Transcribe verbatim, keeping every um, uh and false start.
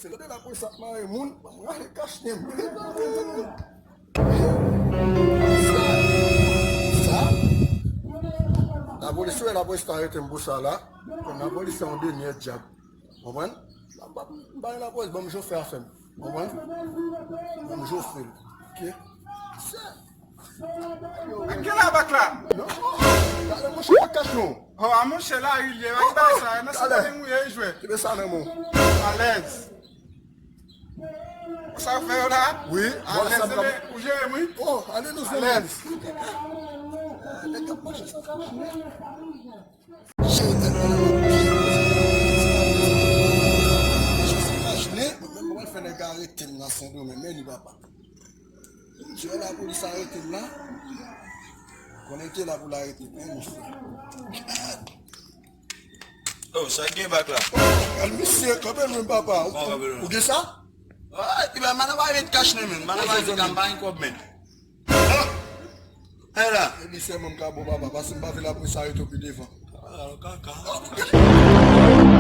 Se lè lapolis ap mare moun, m rache kachnen m. Sa, sa. Lapolis, wè, lapolis ta arete m pou sa la. Konn lapolis se yon denyè dyab. Konprann? M ap bay lapolis, ban m jofre afè m. Konprann? Ban m jofre l. Ok? Sa. Ak kè la bak la? Non. Gade monchè, pa kach non. Oh, a monchè la, li ye, ak bay sa, nan se kote mouye jwe. Kebe sa nan men w. Alèz. Sa w fè yo la? Wi. Alèz, ebe, ou jere m, wi. Oh, ale nou zanmi. Alèz. Nèg ap mache san kach. Jere tèt mwen nan men w. Jezi kach ne, mwen menm mwen fè nèg arete m nan Sendomeng, men li papa. Jere lapolis arete m la. Konnen te la pou l arete m, men misye. Oh, sa gen bak la. Gad misye, kanpe lwen papa. Ou gen sa? Ah, ti ba, madan pa met kach nan men. Madan pa met kach, pa gen kòb men. Hey la. Epi sèlman m ka bon papa, paske m pa vle lapolis arete w pi devan. Ah, kaka.